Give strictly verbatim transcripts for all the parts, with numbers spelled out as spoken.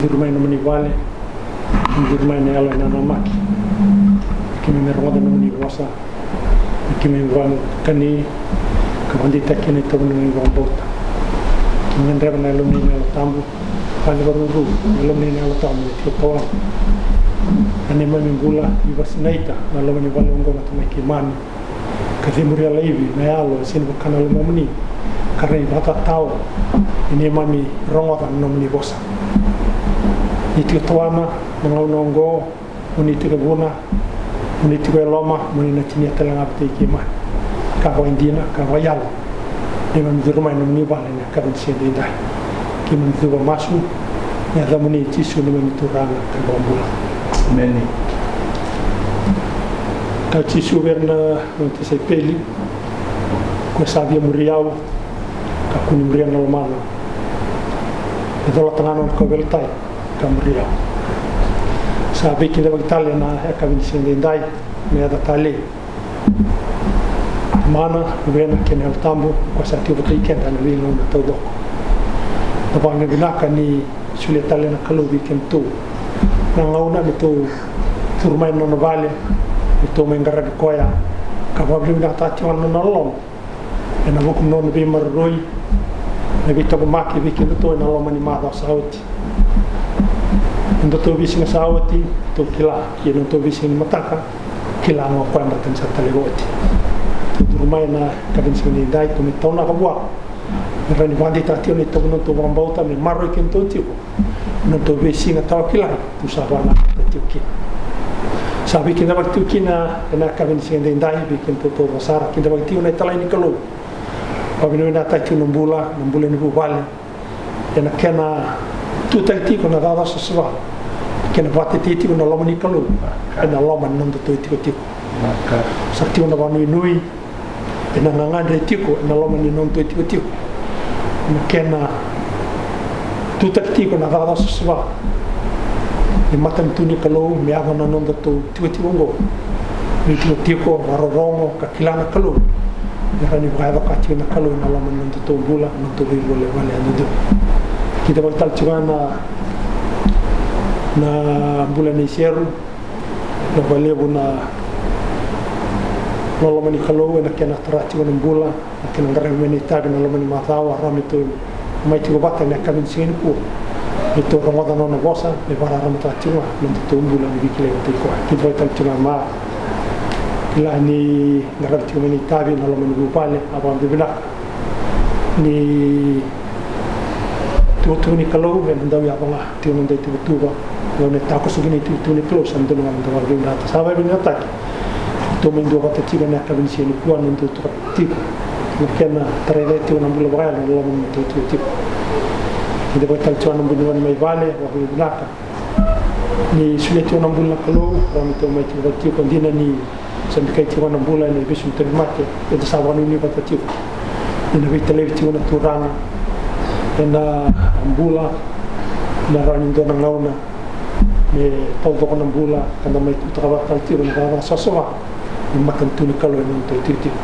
Curu mai na nomuni vale, curu mai na yalo e nanamaki. Keimami rogoca na nomuni vosa, keimami vakani ka vakadeitaki ena itovo ni nomuni vakabauta. Keimami gadreva na Yalomuni na Yalo Tabu, vale vakaruru na Yalomuni na Yalo Tabu me tiko tawana. Na neimami bula, vakasinaita na loma ni vale oqo na Tamai keimami. Ka cemuria laivi na yalo e sega ni vaka na lomamuni, ka rai vakatatao ni neimami rogoca na nomuni vosa. Ni tiko tawana na gauna oqo, mo ni tiko e vuna, mo ni tiko e loma, mo ni na tinia tale ga vata kei keimami. Ka vakaidina, ka vakayalo. Neimami curu mai na nomuni vale ena yakavi ni siga edaidai. Keimami cuva masu ena yacamuni Jisu neimami Turaga ka iVakabula. Emeni. Kaya o Jisu vei ira na nona tisaipeli, ko koya sa via muri au, kakua ni muria na lomana. E colata ga na nona kauveilatai ka muri au. Sa veikidavaki tale ena yakavi ni siga edaidai, me yaca talei. Mana, Luvena kei na Yalo Tabu, ko koya sa tiko vata kei keda ena veigauna taucoko. Na vakavinavinaka ni solia tale na Kalou vei kedatou na gauna me tou curu mai na nona vale, me tou mai qaravi koya, ka vakavinavinakataka tiko ga na nona loloma ena vuku ni nona veimaroroi, na veitaqomaki vei kedatou ena loma ni macawa sa oti. Na nodatou veisiga sa oti tou kila, ia na nodatou veisiga ni mataka, kila ga o koya baleta ni sa taleva oti. Tou curu mai ena yakavi ni siga edaidai, tou mai taunaka vua me rawa ni vakadeitaka tiko na itovo ni nodatou vakabauta, me maroroi kedatou tiko ena nodatou veisiga tawa kilai tou sa vakanamata tiko kina. Sa veikidavaki tiko kina ena yakavi ni siga edaidai vei kedatou taucoko sara, kidavaki tiko na italai ni Kalou. Vakavinavinakataki tiko na bula, na bula ni vuvale, ena kena tutaki tiko na cakacaka savasava, kena vakatetei tiko na loma ni Kalou ena loma ni nodatou itikotiko. Sa tiko na vakanuinui ena gagadre tiko ena loma ni nodatou itikotiko, na kena tutaki tiko na cakacaka savasava ni matanitu ni Kalou me yaco na nodatou itikotiko oqo. Ni itikotiko vakarorogo ka kila na Kalou, me rawa ni vakayacora tiko na Kalou ena loma ni nodatou bula, nodatou veivalevale yadudua. Kidavaki tale tiko ga na bula nei Seru, na vakalevu na loloma ni Kalou ena kena tara tiko na bula, na kena qaravi mai na itavi ena loma ni macawa, rawa me tou mai tiko vata ena yakavi ni siga nikua, me tou rogoca na nona vosa, me vakararamataka tiko ga na nodatou bula ni veikilai vata kei koya. Kidavaki tale tiko ga, kila ni qaravi tiko mai na itavi ena loma ni vuvale, a vakavinavinaka ni tuvatuva ni Kalou ena dau yaco ga. Tiko na noda ituvatuva, gauna e takoso kina na ituvatuva ni Kalou, sa dodonu ga na noda vakavinavinakataka. Sa vakavinavinakataki, tou mai duavata tiko ena yakavi ni siga nikua, na nodatou tukuna tiko na kena tarai cake tiko na bula vakayalo ena loma ni nodatou itikotiko. Kidavaki tale tiko ga na bula ni gone mai vale, vakavinavinaka ni solia tiko na bula na Kalou, rawa ni tou mai tiko vata tiko, dina ni sa bikai tiko na bula ena ivesu ni tauvimate, eda sa vakanuinui vata tiko ni na veitalevi tiko na Turaga ena bula, na rawa ni dua na gauna me taucoko na bula ka da mai tutaka vata tale tiko na cakacaka savasava ni matanitu ni Kalou ena nodatou itikotiko.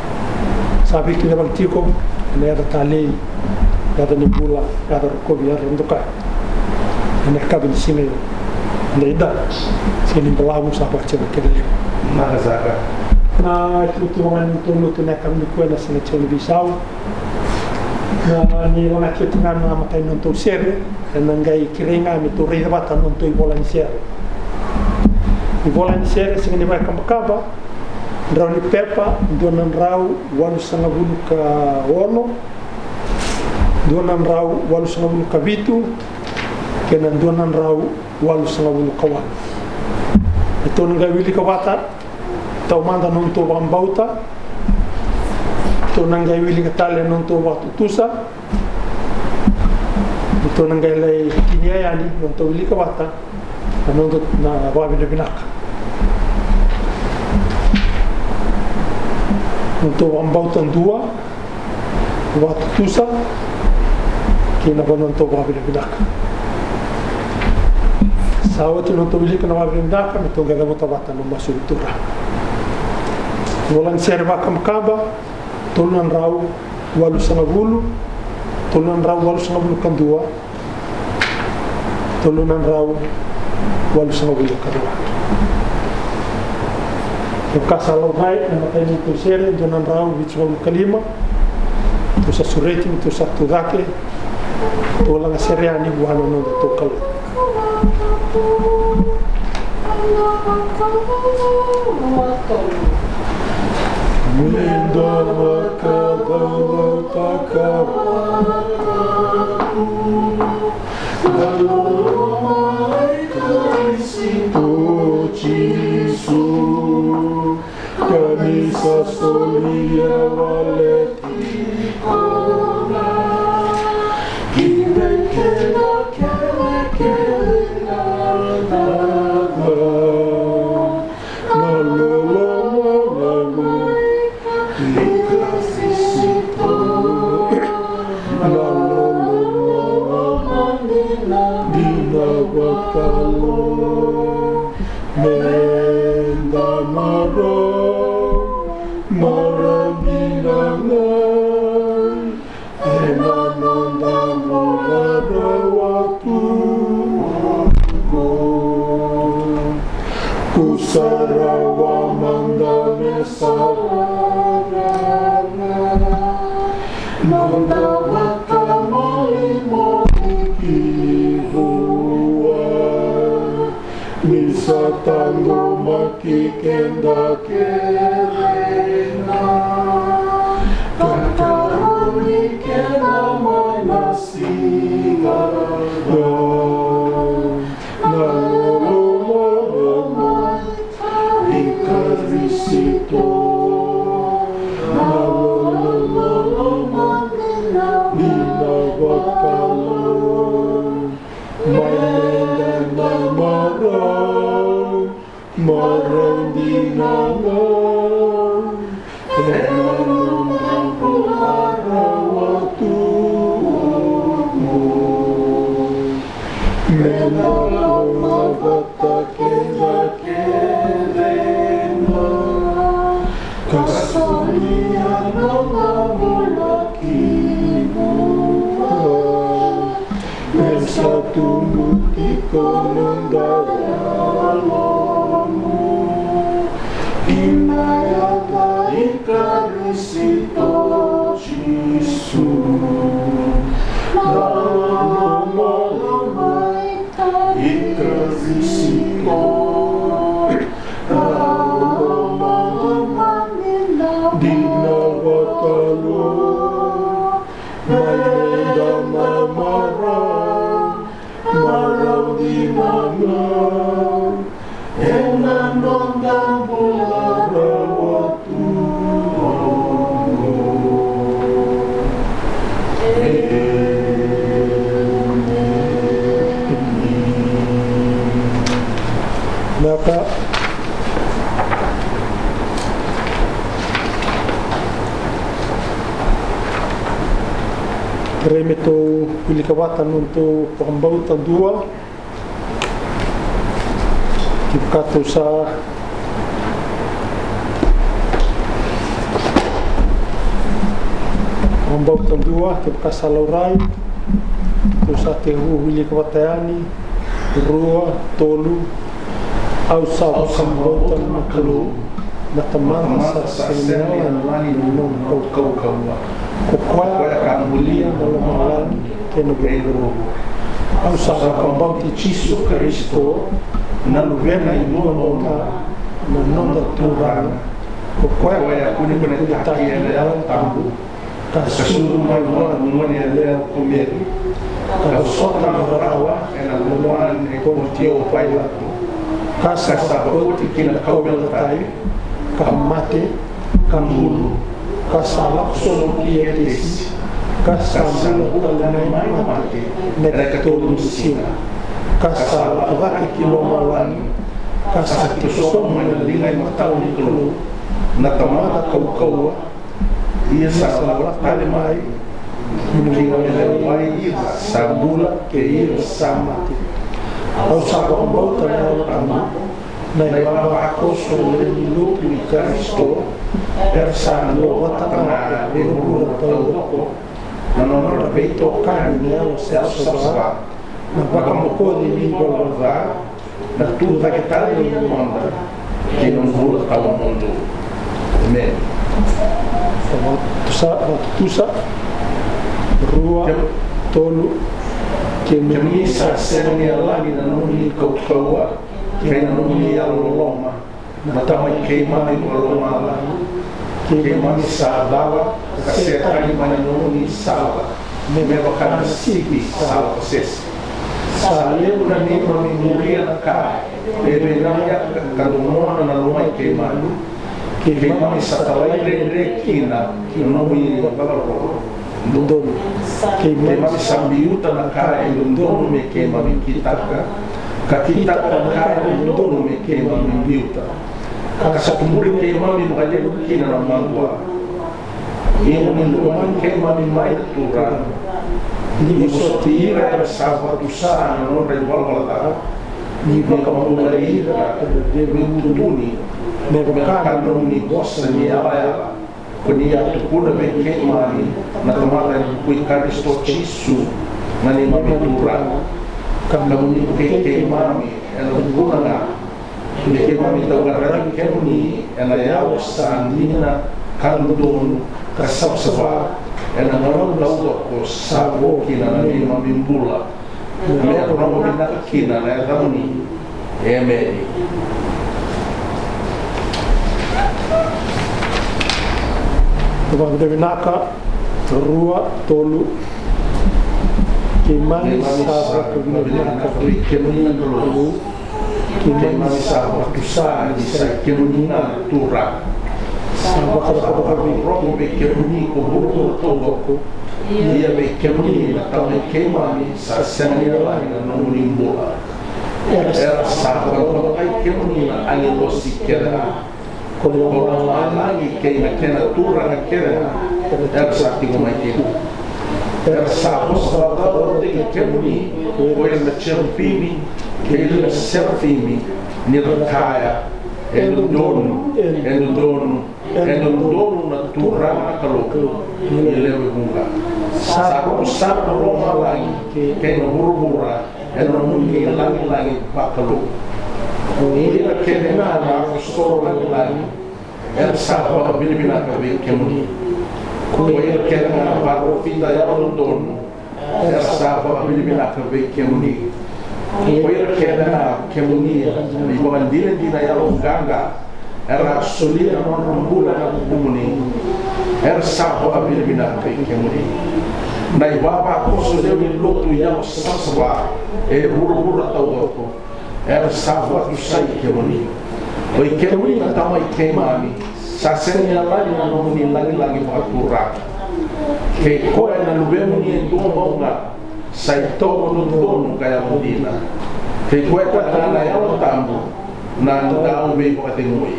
Sa veikidavaki tiko ena yaca talei, yaca ni bula, yaca rokovi, yaca dokai. Ena yakavi ni siga edaidai, siga ni balavu, sa vakacegu keda levu. Naka saka. Na ituvatuva ga ni nodatou lotu ena yakavi nikua ena Siga Jau ni Veisau. Na, ni lagati oti ga na imatai ni nodatou sere, ena qai kerei ga me tou raica vata na nodatou ivola ni sere. Ivola ni sere, siga ni vakaikabakaba, drau ni pepa, dua na drau walusagavulu ka ono, dua na drau walusagavulu ka vitu, kei na dua na drau walusagavulu ka walu. Tou na qai wilika vata taumada na nodatou vakabauta, tou na qai wilika tale na nodatou vakatutusa, tou na qai lai tinia yani na nodatou wilika vata na noda, na vakavinavinaka. Nodatou vakabauta dua, vakatutusa, kei na vanua nodatou vakavinavinaka. Sa oti nodatou wilika na vakavinavinaka, me tou qai cavuta vata na masu ni Turaga. Ivola ni sere vakabakaba, tolu na drau walusagavulu, tolu na drau walusagavulu ka dua, tolu na drau walusagavulu ka rua. Kevaka sa laurai ena matai ni tou sere, dua na drau vitusagavulu ka lima. Tou sa sureti, tou sa tucake, tou lagasere yani vua na noda tou Kalou. Meda vakacaucautaka na loloma i Karisito Jisu, ka ni sa solia wale tiko na ki vei keda kece kece na Na loloma ni Karisito, na loloma dina vakalou, meda marau, marau dina ga. Ena noda bula rawa tu oqo, kusara wa mada me sara na noda vakamolimoli ki vua. Ni sa taqomaki keda kece na kakaroni keda mai na siga, na loloma i Karisito, na loloma dina vakalou. Mai meda na marau, marau dina ga, ena noda bula rawa tu oqo. Meda lomavata keda kece na ka solia noda bula ki vua. Me sa tubu tiko noda yalomu ki na yaca i Karisito Jisu. Na loloma i Karisito, na loloma dina vakalou. Mai meda na marau, marau dina ga, ena noda bula rawa tu oqo. Emeni. Vinaka. Kerei me tou wilika vata na nodatou vakabauta dua. Kevaka tou sa vakabauta dua, kevaka sa laurai, tou sa tekivu wilika vata yani. Rua, tolu. Au sa vakabauta na Kalou, na Tamada sa sega ni yalani na nona kaukauwa. Ko koya ka bulia na lomalagi kei na vuravura. Au sa vakabauti Jisu Karisito, na Luvena e duabau ga, na noda Turaga. Ko koya ka kunekunetaki ena Yalo Tabu, ka sucu mai vua na gone yalewa ko Meri, ka vosota na rarawa ena lomana nei Pontio Pailato, ka sa vakaoti ki na kauveilatai, ka mate, ka bulu, ka sa lako sobu ki Etesi, ka sa bula tale mai na mate ena ikatolu ni siga, ka sa lako cake ki lomalagi, ka sa tiko sobu mai na liga imatau ni Kalou, na Tamada kaukauwa. Ia sa lako tale mai ki na wai ira sa bula kei ira sa mate. Au sa vakabauta na Yalo Tabu, na ivavakoso lewe ni lotu i Karisito, era sa duavata ga e vuravura taucoko, na nodra veitokani na yalo savasava, na vakabokoci ni valavala ca, na tu cake tale ni yagoda kei na bula tawamudu. Emeni. Vakatutusa, vakatutusa. Rua, tolu. Kemuni sa sega ni yalani na nomuni kaukauwa kei na nomuni yalololoma, na Tamai keimami vakalomalagi. Keimami sa cala ka setani mai na nomuni sala me vaka na sipi sa lakosese. Sa levu na neimami muria na ka e veinanuyaka ka domona na lomai keimami. Keimami sa talaidredre kina ki na nomuni vakarorogo dodonu. Keimami sa biuta na ka e dodonu me keimami kitaka, ka kitaka na ka e dodonu me keimami biuta. Ka sa tuburi keimami vakalevu kina na madua. Ia mo ni lomani keimami mai, na Turaga, ni ko soti ira era sa vakatusa na nodra ivalavala ca, ni vakabulai ira ena veivutuni me vaka na nomuni vosa ni yalayala ko ni a tukuna vei keimami na tamata ena vuku i Karisito Jisu na neimami Turaga. Ka mo ni vukei keimami ena vukuna ga, me keimami tauqaravi kemuni ena yalo sa dina ka dodonu ka savasava ena gauna taucoko sa vo kina na neimami bula, me rogo vinaka kina na yacamuni. Emeni. Vakavinavinaka vinaka. Rua, tolu. Keimami sa vakavinavinaka vei kemuni na Kalou. Keimami sa vakatusa ni sa i kemuni ga na Turaga. Sa vakavakarorogo vei kemuni ko vuravura taucoko. Ia vei kemuni na Tamai keimami sa sega ni yalani na nomuni bula. Era sa vakadodonutaki kemuni na agilosi kece ga, ko lomalagi kei na kena turaga kece ga era sa tiko mai kina. Era sa vosa vakavotaki kemuni ko ira na jerupimi kei ira na serafimi, ni ra kaya, e dodonu, e dodonu, e dodonu na Turaga na Kalou ni lewe vuqa. Sa ruku sara na lomalagi kei na vuravura ena nomuni lagilagi vakalou. Ko ira kece ga na apositolo lagilagi era sa vakavinavinaka vei kemuni. Ko ira kece ga na parofita yalododonu era sa vakavinavinaka vei kemuni. Ko ira kece ga kemuni na ivakadinadina yaloqaqa era a solia na nodra bula ena vukumuni, era sa vakavinavinaka vei kemuni. Na ivavakoso lewe ni lotu yalosavasava e vuravura taucoko era sa vakatusai kemuni. Oi kemuni na Tamai keimami, sa sega ni yalani na nomuni lagilagi vakaturaga. Kei koya na Luvemuni e dua bau ga sa itovo dodonu ka yalodina. Kei koya tale ga na Yalo Tabu na dauveivakacegui.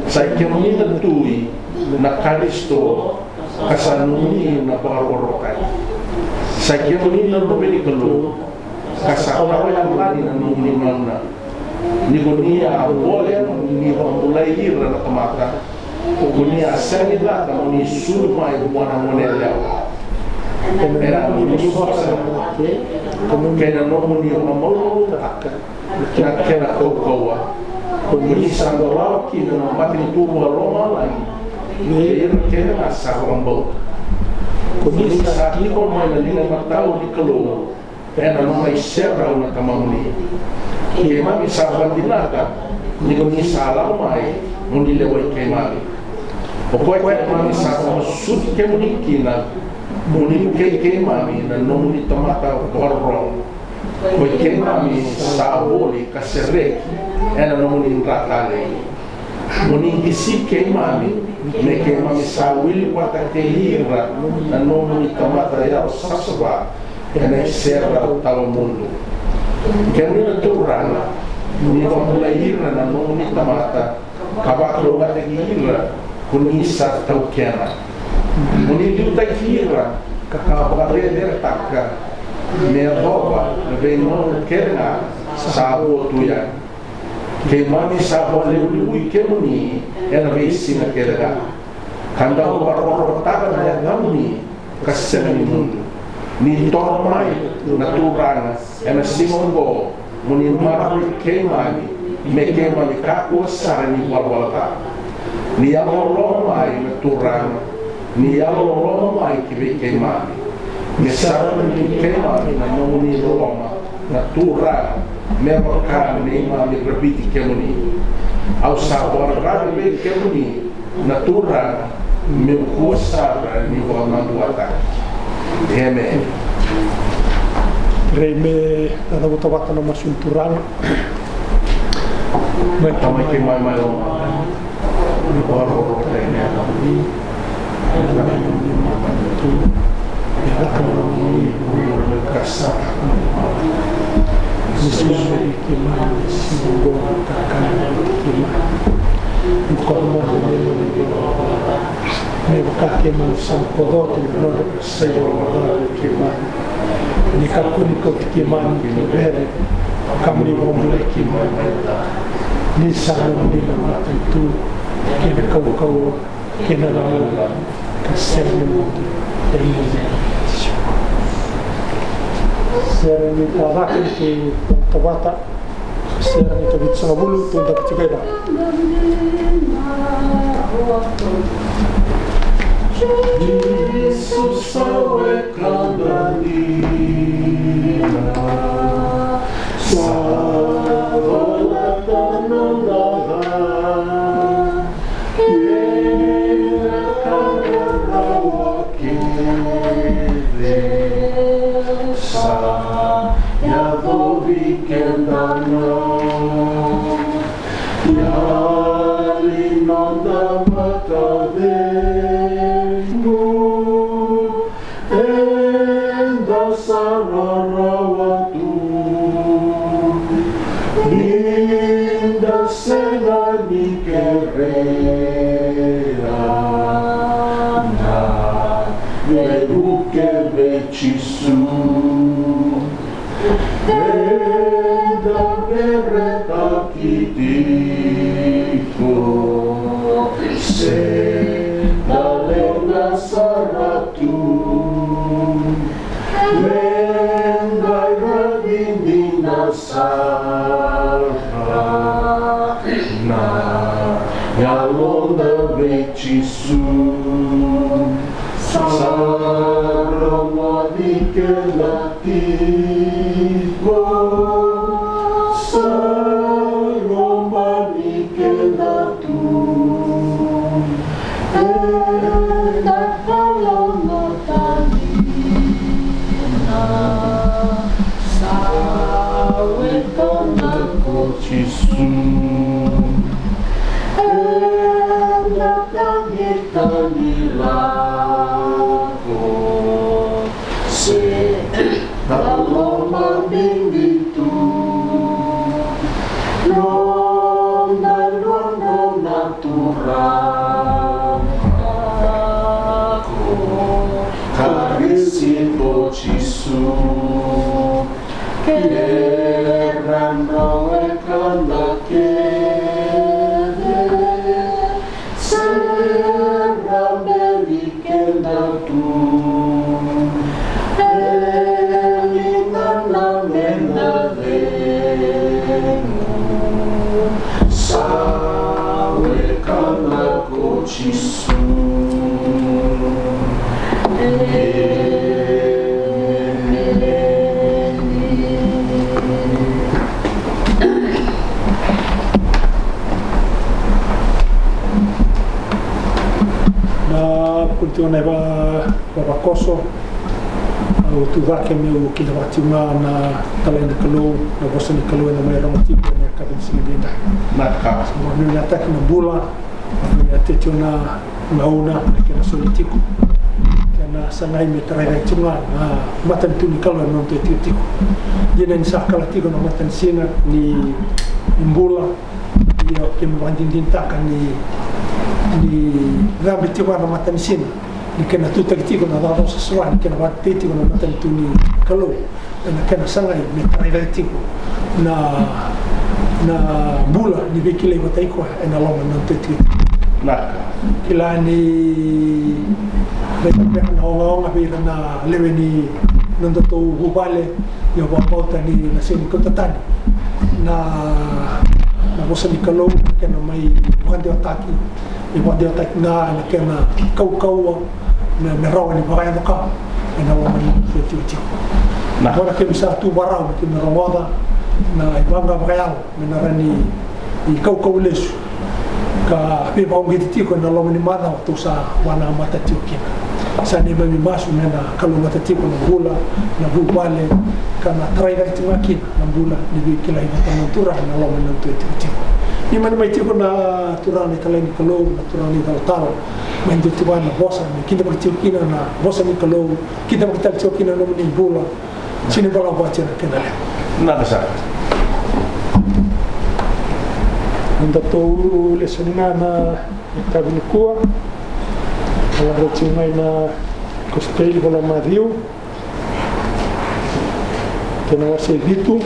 Sa i kemuni na Tui, na Karisito, ka sa nomuni na vakarokorokotaki. Sa i kemuni na Luve ni Kalou, ka sa tawa yalani na nomuni gauna. Ni ko ni a vole mo ni vakabulai ira na tamata, ko ni a sega ni cata mo ni sulu mai vua na goneyalewa. Ena nomuni vosa kei na nomuni vakamalumalumutaka na kena kaukauwa, ko ni sa dolawa kina na matanitu vakalomalagi vei ira kece ga sa vakabauta. Ko ni sa tiko mai na liga imatau ni Kalou ena nona iserau na Tamamuni. Keimami sa vakadinata ni ko ni sa lako mai mo ni lewai keimami. O koya keimami sa vakamasuti kemuni kina mo ni vukei keimami na nomuni tamata vakarorogo. Koi keimami sa voli ka sereki ena nomuni dra talei. Mo ni qisi keimami me keimami sa wili vata kei ira na nomuni tamata yalosavasava ena iserau tawamudu. Kemuni na Turaga, mo ni vakabulai ira na nomuni tamata ka vakalougatataki ira ko ni sa taukena. Mo ni liutaki ira ka vakaceceretaka me yacova na veigauna kece ga sa vo tu yani. Keimami sa vakalevulevui kemuni ena veisiga kece ga, ka dau vakarokorokotaka na yacamuni ka sega ni mudu. Ni toro mai na Turaga, ena siga oqo mo ni maroroi keimami, me keimami kakua sara ni valavala ca. Ni yalololoma mai na Turaga, ni yalololoma mai ki vei keimami. Me sa lomani keimami na nomuni loloma na Turaga, me vaka neimami raviti kemuni. Au sa vakararavi vei kemuni na Turaga, meu kua sara ni vakamaduataki. Emeni. Kerei me da cavuta vata na masu ni Turaga. Tamai keimami mai lomalagi, ni vakarorogo tale na yacamuni. Ni sa lomani keimami ena siga oqo, na ka keimami vukei kemuni, me vaka keimami sa bokoca na nodra sa ivalavala ca vei keimami. Ni kakua ni kauti keimami ki na vere, ka mo ni vakabulai keimami. Ni sa nomuni na matanitu kei na kaukauwa kei na lagilagi ka sega ni mudu. Emeni. Sere ni tacake ni kei tavata. Sere ni tavitsanagavulu, tu daka tiko i ra. Jisu sa wekada dina, sa volata na noda ca. Kei na ka rawa kece sa yacovi keda na yali noda vakacegu. Eda sa rarawa tu ni da sega ni kerea na veivuke vei Jisu. Eda veretaki tiko se da leqa sara tu, me qai ravi dina sara na yaloda vei Jisu. Sa rogoci keda tiko, sa lomani keda tu. Eda kalougata dina, sa wekada ko Jisu. Eda tagitagi lako se da loma bibi tu, noda noqu na Turaga ko Karisito Jisu. Kei na noda wekada kece se ra beri keda tu, e ligana me da cegu, sa wekada ko Jisu. Na vukuna tiko na iva- vavakoso, au tu cake meu kidavaka tiko ga na talai ni Kalou, na vosa ni Kalou eda mai rogo tiko ena yakavi ni siga edaidai. Na ka. Sa vakavinavinakataki na bula, vakavinavinakataki tiko na gauna na kena soli tiko, kena sagai me tarai cake tiko ga na matanitu ni Kalou ena noda itikotiko. Dina ni sa kala tiko na matanisina ni, ni bula, ia keimami vakadinadinataka ni, ni cabe tiko ga na matanisina ni kena tutaki tiko na cakacaka savasava, ni kena vakatetei tiko na matanitu ni Kalou ena kena sagai me tarai cake tiko na, na bula ni veikilai vata ikoya ena loma ni noda itikotiko. Na ka. Kila ni raica beka na ogaoga vei ira na lewe ni nodatou vuvale, ia au vakabauta ni na sega ni kauta tani na, na vosa ni Kalou, kena mai vakadewataki, me vakadewataki ga na kena kaukauwa, me, me rawa ni vakayaco ka ena loma ni nodatou itikotiko. Na. Vua na kemi sa tu vakarau me kemi rogoca na ivaqa vakayalo, me na rawa ni kaukauwa lesu ka veivakauqeti tiko ena loma ni macawa tou sa vakanamata tiko kina. Sa neimami masu me na kalougata tiko na bula, na vuvale, ka na tarai cake tiko ga kina na bula ni veikilai vata na Turaga ena loma ni nodatou itikotiko. Ni mani mai tiko na turaga na italai ni Kalou, na turaga na italatala, mai dua tiko ga na vosa me kidavaki tiko kina na vosa ni Kalou, kidavaki tale tiko kina na nomuni bula. Sega ni balavu oti na kena levu. Vinaka sara. Nodatou lesoni ga na yakavi nikua. Vakarau tiko mai na Kosipeli volai Maciu, kena wase vitu.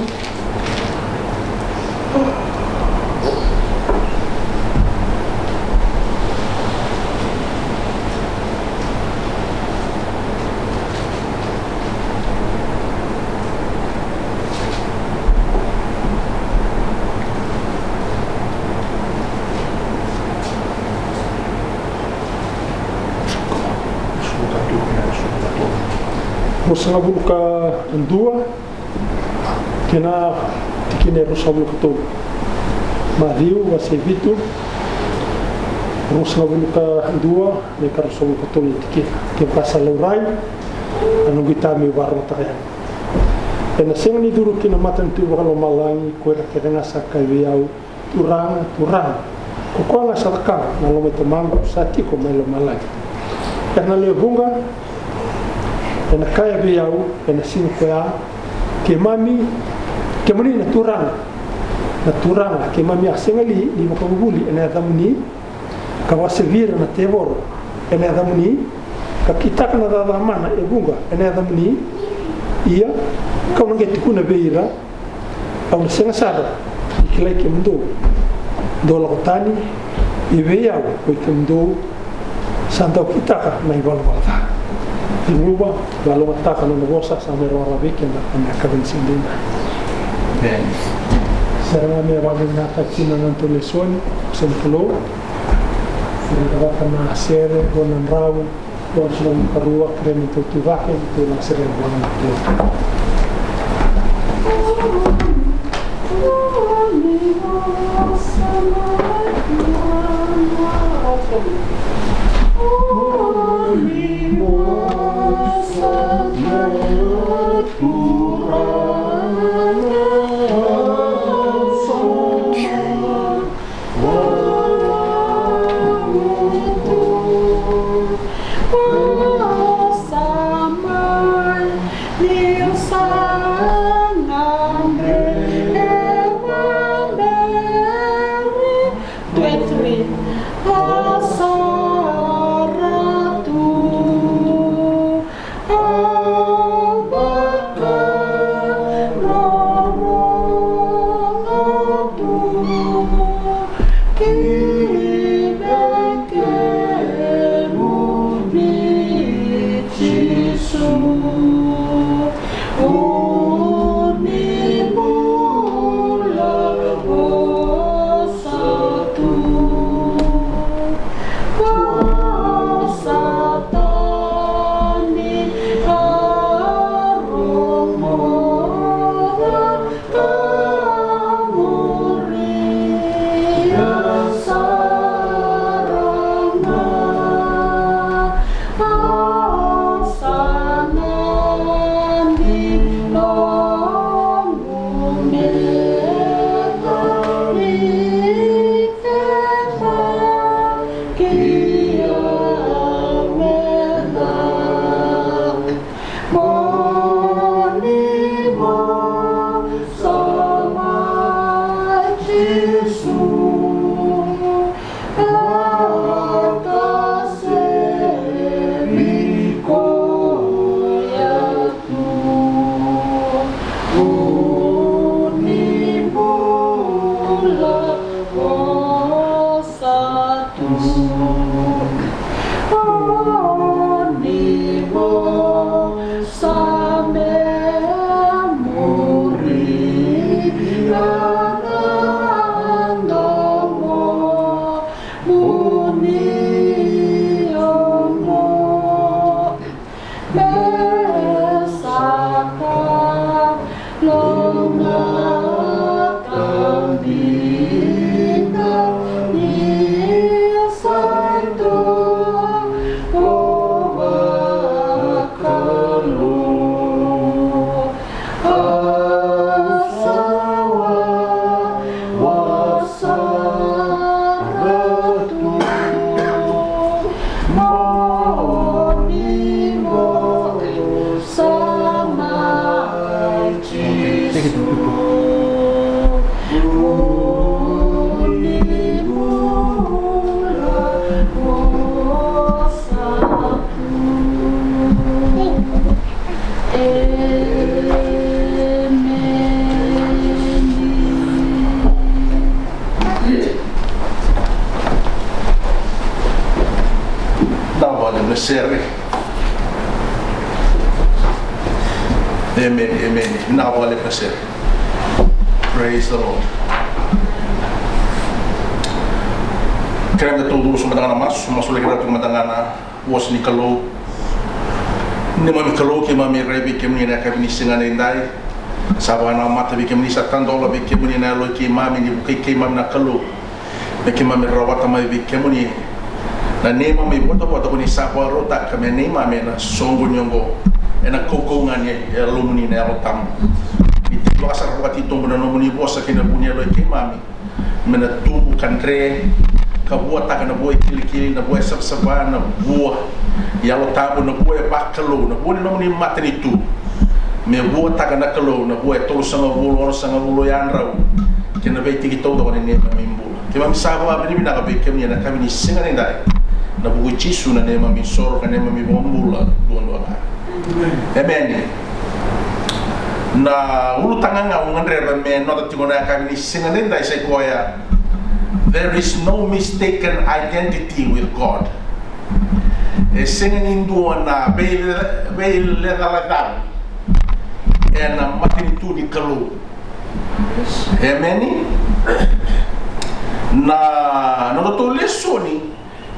Ruasagavulu ka dua, kei na tikina e ruasagavulu ka tolu. Maciu wase vitu, ruasagavulu ka dua, na ika ruasagavulu ka tolu na tikina. Kevaka sa laurai, a noqu itavi meu vakarogotaka yani. Ena sega ni curu ki na matanitu vakalomalagi ko ira kece ga sa kaya vei au, Turaga, Turaga, ko koya ga sa cakava na lomai Tamaqu sa tiko mai lomalagi. Era na lewe vuqa ena kaya vei au ena siga ko ya, keimami, kemuni na turaga, na turaga, keimami a sega li ni vakavuvuli ena yacamuni, ka vakasavi ira na tevoro ena yacamuni, ka kitaka na cakacaka mana e vuqa ena yacamuni? Ia kau na qai tukuna vei ira, au na sega sara ni kilai kemudou. Dou lako tani, ia vei au, oi kemudou sa dau kitaka na ivalavala ca. Ni guva, vakalougatataka na nona vosa sa mai rawarawa vei keda ena yakavi ni siga edaidai. Amen. Sere ga me vakavinavinakataki kina na nodatou lesoni, vosa ni Kalou. Sere ga vata na sere, rua na drau, rua na drau ka rua, kerea ni tou tu cake, ni tou na sere vua na Kalou. Emeni, emeni. Vinaka vakalevu na sere. Praise the Lord. Kerea me datou cuva sobu mada ga na masu, masulaki ira tiko mada ga na vosa ni Kalou. Neimami Kalou, keimami rai vei kemuni ena yakavi ni siga nidai. Sa vakanamata vei kemuni, sa tadola vei kemuni na yalo i keimami ni vukei keimami na Kalou. Me keimami rawata mai vei kemuni na neimami votavota ko ni sa vakarautaka me neimami ena soqoni oqo, ena kaukauwa ga ni Yalomuni na Yalo Tabu. Ni tei vakasara vakatitobu na nomuni vosa kei na vu ni yalo i keimami, me na tubu ka dre, ka vuataka na vua e kilikili, na vua e savasava, na vua Yalo Tabu, na vua e vakalou, na vua ni nomuni matanitu. Me vuataka na Kalou, na vua e tolusagavulu, onosagavulu yadrau, kei na veitiki taucoko ni neimami bula. Keimami sa vakavinavinaka vei kemuni ena yakavi ni siga nidai, ena vuku i Jisu na neimami isoro ka neimami iVakabula duadua ga. Emeni. Na ulutaga ga au gadreva me noda tiko ena yakavi ni siga nidai sa i koya: There is no mistaken identity with God. E sega ni dua na veile-, veilecalecavi ena matanitu ni Kalou. Emeni. Na, na nodatou lesoni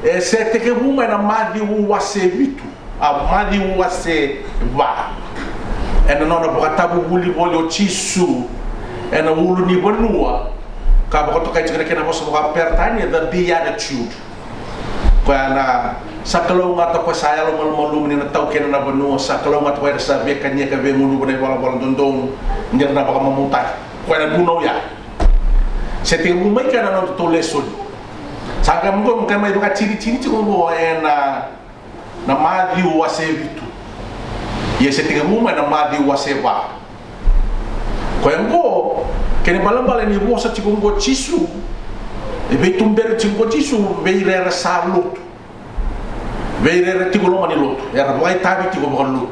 e se tekivu mai na Maciu wase vitu, a, Maciu wase va. Ena nona vakatavuvuli voli o Jisu ena ulunivanua, ka vakatokai tiko na kena vosa vakaperitania the Beatitude. Koya na, sa kalougata ko koya sa yalomalumalumu ni na taukena na vanua, sa kalougata ko koya era sa via kania ka via gunuva na ivalavala dodonu ni ra na vakamamautaki. Koya na vunau ya. Se tekivu mai kea na nodatou lesoni. Sa qai mai qo, qai mai vakatitiri tiko qo ena, na Maciu wase vitu. Ia se tekivu mai na Maciu wase va. Koya qo, kena ibalebale ni vosa tiko qo Jisu, e veituberi tiko qo Jisu vei ira era sa lotu. Vei ira era tiko loma ni lotu, era vakaitavi tiko vakalotu.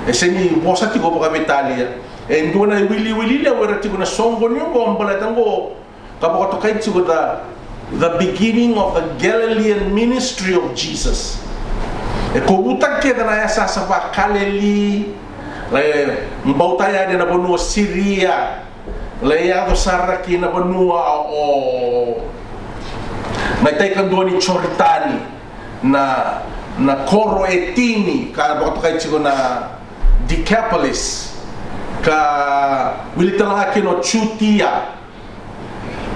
E sega ni vosa tiko vakaveitalia. E dua na iwiliwili levu era tiko ena soqoni oqo, baleta qo ka vakatokai tiko the, the beginning of the Galilean ministry of Jesus. E kovuta kece na yasayasa vaKaleli, lai bauta yani ena vanua o Siria, lai yaco sara ki na vanua o, na itai kadua ni Joritani, na, na koro e tini ka vakatokai tiko na Decapolis, ka wili tale ga kina o Jutia.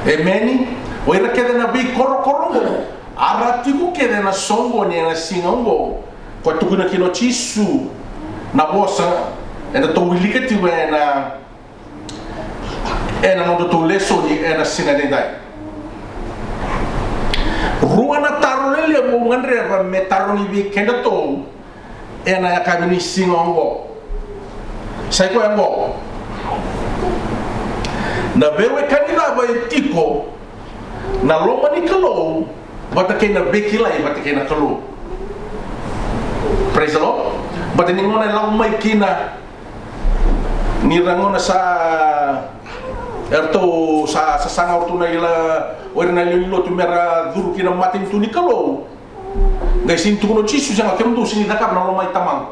Emeni. O ira kece na veikorokoro oqo, a ra tiko kece ena soqoni ena siga oqo, ka tukuna kina o Jisu na vosa eda tou wilika tiko ena, ena nodatou lesoni ena siga nidai. Rua na taro lelevu au gadreva me tarogi vei kedatou ena yakavi ni siga oqo. Sa i koya oqo: Na veiwekani cava e tiko na loma ni Kalou vata kei na veikilai vata kei na Kalou? Praise the Lord. Baleta ni gauna e lako mai kina, ni ra gauna sa, eratou sa, sa saga o ratou na ila, o ira na lewe ni lotu me ra curu ki na matanitu ni Kalou. Qai sega ni tukuna o Jisu, sega, kemudou sega ni cakava na loma i Tamaqu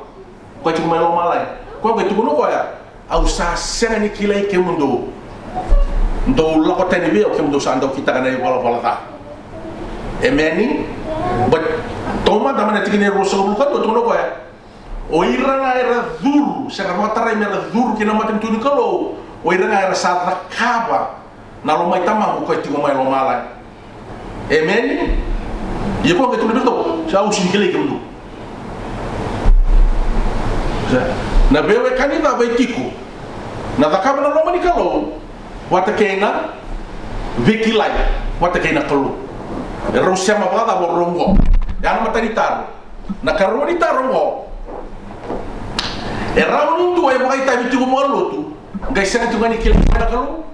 ko koya tiko mai lomalagi. Koya qai tukuna o koya, au sa sega ni kilai kemudou. Dou lako tani vei au, kemudou sa dau kitaka na ivalavala ca. Emeni. But taumada mai na tikina e ruasagavulu ka dua, tukuna o koya, o ira ga era curu, se ra vakatarai me ra curu ki na matanitu ni Kalou, o ira ga era sa cakava na loma i Tamaqu ko koya tiko mai lomalagi. Emeni. Ia koya qai tukuna vei iratou, sa, au sega ni kilai kemudou. Sa, na veiwekani cava e tiko na cakava na loma ni Kalou vata kei na veikilai vata kei na Kalou? E rau sema vakacava o rau oqo? Ya na matai ni taro. Na ikarua ni taro oqo: E rawa ni dua e vakaitavi tiko vakalotu qai sega tiko ga ni kilai koya na Kalou?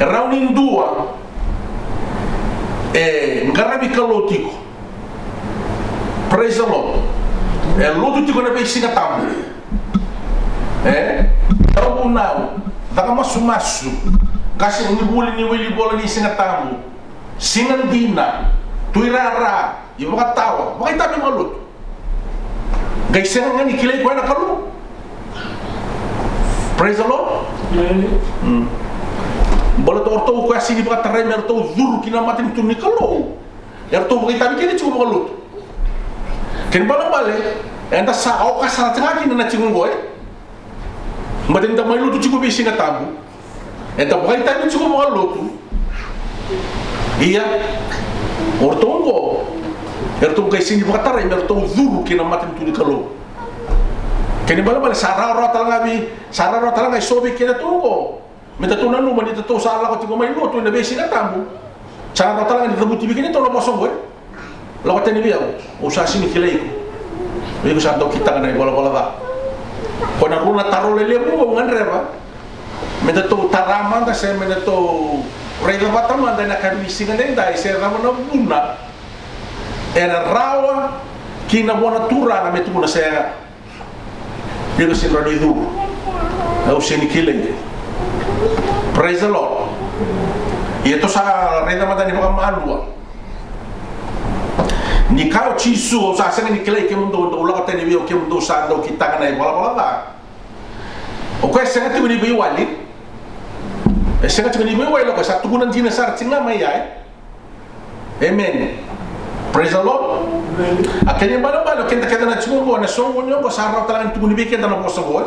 E rawa ni dua e qaravi Kalou tiko. Praise the Lord. E lotu tiko na veisiga tabu. E? Dau vunau, caka masumasu, qase ni vuli ni wili vola ni siga tabu, siga dina, tuirara, ivakatawa, vakaitavi vakalotu. Qai sega ga ni kilai koya na Kalou. Praise the Lord. Amen. Mm. Baleta o ratou o koya sega ni vakatarai me ratou curu ki na matanitu ni Kalou, eratou vakaitavi kece tiko vakalotu. Kena ibalebale, eda sa oka sara tiko ga kina na tiko oqo, e. Baleta ni da mai lotu tiko vei Siga Tabu, eda vakaitavi tiko vakalotu. Ia, o ratou oqo, eratou qai sega ni vakatarai me ratou curu ki na matanitu ni Kalou. Kena ibalebale sa rawarawa tale ga vei, sa rawarawa tale ga eso vei kedatou oqo. Me datou nanuma ni datou sa lako tiko mai lotu ena veisiga tabu, sa rawarawa tale ga ni cavuti vei kedatou na vosa oqo, e. Lako tani vei au, au sa sega ni kilai iko. O iko sa dau kitaka na ivalavala ca. Ko na rua na taro lelevu au gadreva me datou tara mada se me datou raica vata mada ena yakavi ni siga edaidai, se cava na vuna ena rawa kina vua na Turaga me tukuna se, ia, sega ni rawa ni curu. Au sega ni kilai. Praise the Lord. Ia, tou sa raica mada ni vakamalua. Ni kaya o Jisu, au sa sega ni kilai kemudou, dou lako tani vei au kemudou sa dau kitaka na ivalavala ca. O koya e sega tiko ni veiwali. E sega tiko ni veiwali, o koya sa tukuna dina sara tiko ga mai ya, e. Amen. Praise the Lord. Amen. A kena ibalebale o keda kece na tiko oqo, na soqoni oqo, sa rawa tale ga ni tukuni vei keda na vosa oqo, e.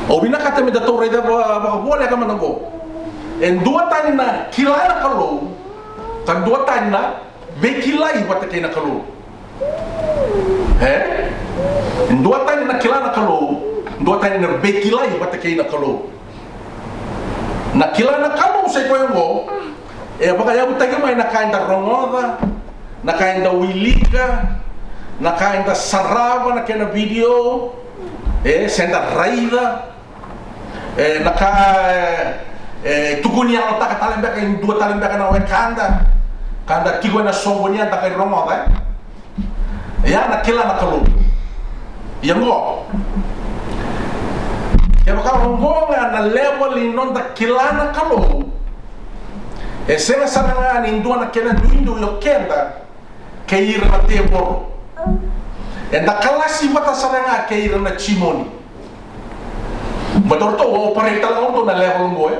Au vinakata me datou raica va-, vakavoleka mada oqo. E dua tani na kila na Kalou, ka dua tani na veikilai vata kei na Kalou. E? Dua tani na kila na Kalou, dua tani na veikilai vata kei na Kalou. Na kila na Kalou sa i koya oqo, e vakayavutaki mai na ka eda rogoca, na ka eda wilika, na ka eda sarava na kena vidio, e, se da raica, e, na ka, e, e, tukuni yalotaka tale beka e dua tale beka na wekada, ka da tiko ena soqoni, eda qai rogoca, e. Ia na kila na Kalou. Ia oqo, kevaka oqo ga na level ni noda kila na Kalou, e sega sara ga ni dua na kena duidui o keda kei ira na tevoro. Eda kalasi vata sara ga kei ira na jimoni. Baleta o ratou operate tale ga o ratou na level oqo, e.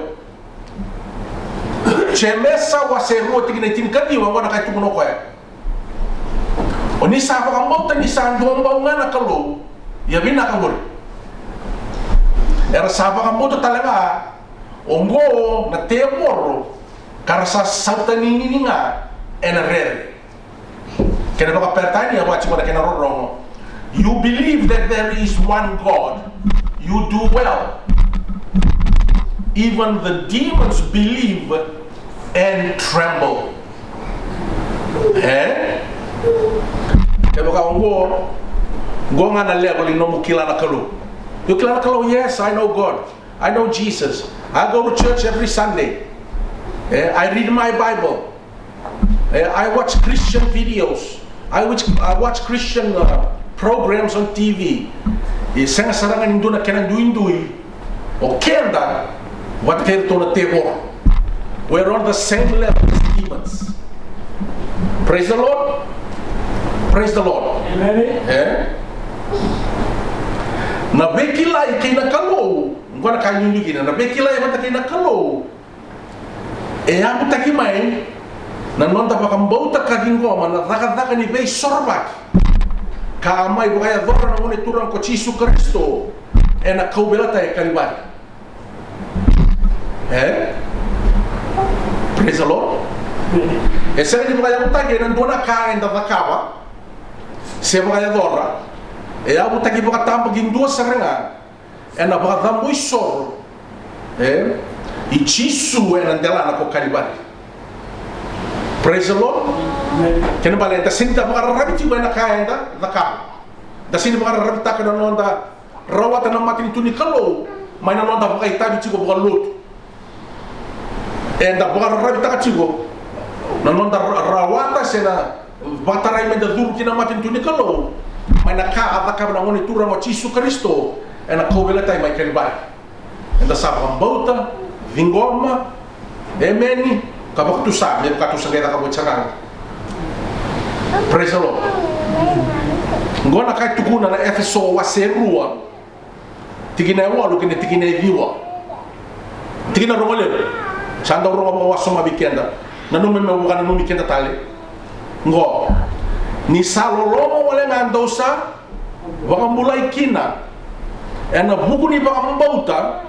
Jemesa wase rua tikina e tinikaciwa, oqo na ka e tukuna o koya. O ni sa vakabauta ni sa dua bau ga na Kalou, ia vinaka qori. Era sa vakabauta tale ga oqo na tevoro, ka ra sa sautaninini ga ena rere. Kena vakaperitania vaka tiko na kena rorogo. You believe that there is one God, you do well. Even the demons believe and tremble. E? Kevaka oqo, oqo ga na level ni nomu kila na Kalou. You kila na Kalou? Yes, I know God. I know Jesus. I go to church every Sunday. Eh, I read my Bible. Eh, I watch Christian videos. I watch, I watch Christian, uh, programs on T V. E sega sara ga ni dua na kena duidui o keda vata kei iratou na tevoro. We're on the same level as demons. Praise the Lord. Praise the Lord. Amen. Eh? Na veikilai kei na Kalou. Oqo na ka e duidui kina, na veikilai vata kei na Kalou. E yavutaki mai na noda vakabauta ka ciqoma na cakacaka ni veisorovaki ka a mai vakayacora na Gone Turaga ko Jisu Karisito ena kauveilatai e Kalivari. Eh? Praise the Lord. E sega ni vakayavutaki ena dua na ka eda cakava se vakayacora. E yavutaki vakatabakidua sara ga ena vakacabo isoro, eh, i Jisu ena delana ko Kalivari. Praise the Lord. Amen. Kena ibalebale eda sega ni da vakararavi tiko ena ka eda cakava. Da sega ni vakararavitaka na noda rawata na matanitu ni Kalou mai na noda vakaitavi tiko vakalotu. Eda vakararavitaka tiko na noda ra-, rawata se na vakatarai meda curu ki na matanitu ni Kalou mai na ka a cakava na Gone Turaga o Jisu Karisito ena kauveilatai mai Kalivari. Eda sa vakabauta, ciqoma, emeni, ka vakatusa, me vakatusa qai cakava oti sara ga. Praise the Lord. Oqo na ka e tukuna na Efeso wase rua, Tikina e walu kei na tikina e ciwa. Tikina rogo levu. Sa dau rogo vakawasoma vei keda. Nanumi meu vakananumi keda tale. Qo. Ni sa loloma wale ga dou sa vakabulai kina ena vuku ni vakabauta,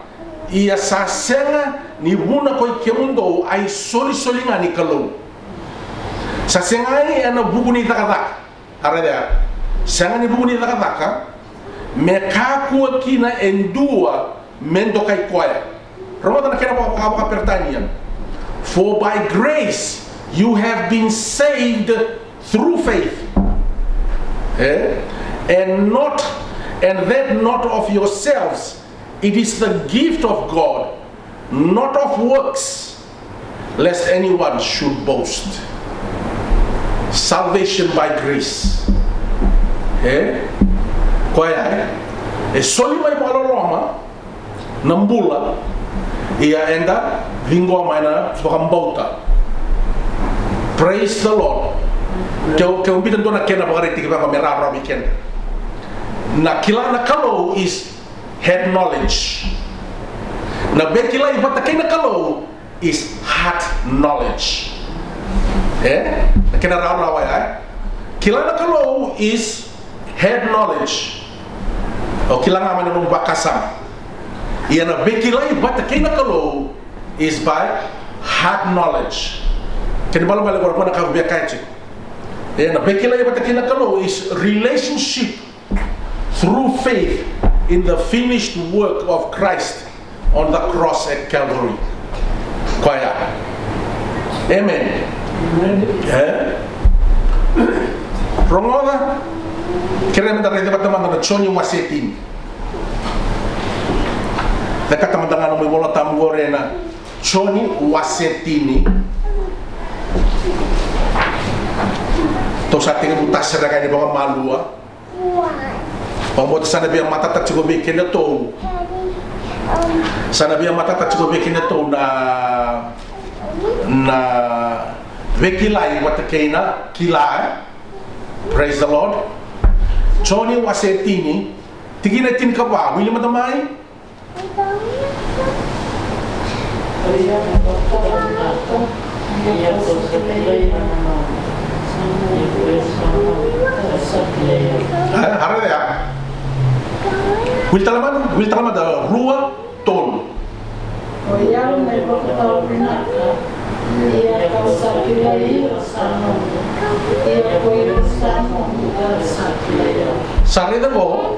ia sa sega ni vuna ko i kemudou a isolisoli ga ni Kalou. Sa segai ena vuku ni cakacaka. A raica ya. Sega ni vuku ni cakacaka, me kakua kina e dua me dokai koya. Rogoca na kena vaka, vaka, vakaperitania. For by grace you have been saved through faith. Eh? And not, and that not of yourselves. It is the gift of God, not of works, lest anyone should boast. Salvation by grace. Eh? Koya, eh? E soli mai vakaloloma na bula, ia eda ciqoma ena vakabauta. Praise the Lord. Keu, keu biuta dua na kena vakaraitaki vaka me rawarawa vei keda. Na kila na Kalou is head knowledge. Na veikilai vata kei na Kalou is heart knowledge. Eh? Na kena rawarawa ya, eh? Kila na Kalou is head knowledge. O kila ga mai na nomu vakasama. Ia na veikilai vata kei na Kalou is by heart knowledge. Kena ibalebale qo na ka au via kaya tiko. Ia na veikilai vata kei na Kalou is relationship through faith in the finished work of Christ on the cross at Calvary. Koya. Amen. Amen. Eh? Rogoca. Kerea meda raica vata mada na Joni wase tini. Cakata mada ga nomu iVola Tabu qori ena Joni wase tini. Tou sa tekivu tasere ga yani vakamalua. Vakabauta sa na via matata tiko vei kedatou. Sa na via matata tiko vei kedatou na, na veikilai vata kei na kila, eh? Praise the Lord. Joni wase tini, tikina e tinikava, wili mada mai. A, a raica ya. Wili tale mada, wili tale mada, rua, tolu. O i au na ivakatawa vinaka, ia kau sa kilai ira sa noqu, ia ko ira sa noqu era sa kilai au. Sa raica qo,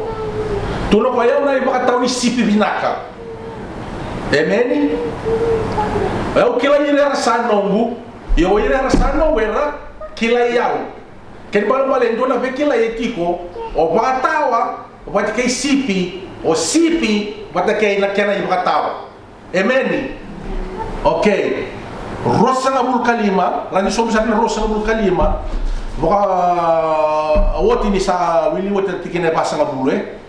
tukuna o koya, o i au na ivakatawa ni sipi vinaka. Emeni. O i au kilai ira era sa noqu, ia o ira era sa noqu era kilai au. Kena ibalebale e dua na veikilai e tiko, o vakatawa vata kei sipi, o sipi vata kei na kena ivakatawa. Emeni. Okay. Ruasagavulu ka lima, raica sobu sara na ruasagavulu ka lima. Vaka, a, oti ni sa wili oti na tikina e vasagavulu, eh?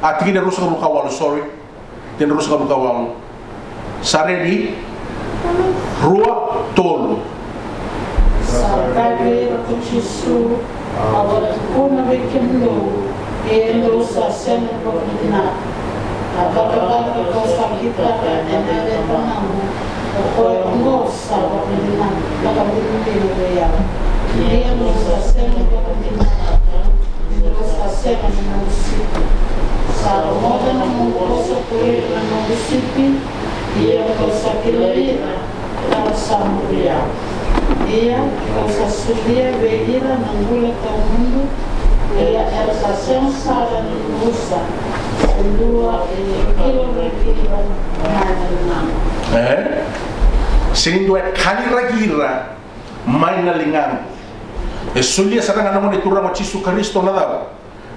A, tikina e ruasagavulu ka walu, sorry. Tikina e ruasagavulu ka walu. Sa ready? Rua, tolu. Sa kaya vei ira ko Jisu, au a tukuna vei kemudou, ia dou sa sega ni vakadinata. A cakacaka kau sa kitaka ena yaca i Tamaqu, o koya oqo sa vakadinata, vakadinadina vei au. Ia dou sa sega ni vakadinata, ni dou sa sega ni noqu sipi. Sa rogoca na noqu vosa ko ira na noqu sipi, ia kau sa kilai ira, era sa muri au. Ia kau sa solia vei ira na bula tawamudu, ia era sa sega sara ni rusa, se dua e kilai ira mai na ligaqu. E? Se ni dua e kaliraki ira mai na ligaqu. E solia sara ga na Gone Turaga o Jisu Karisito na cava?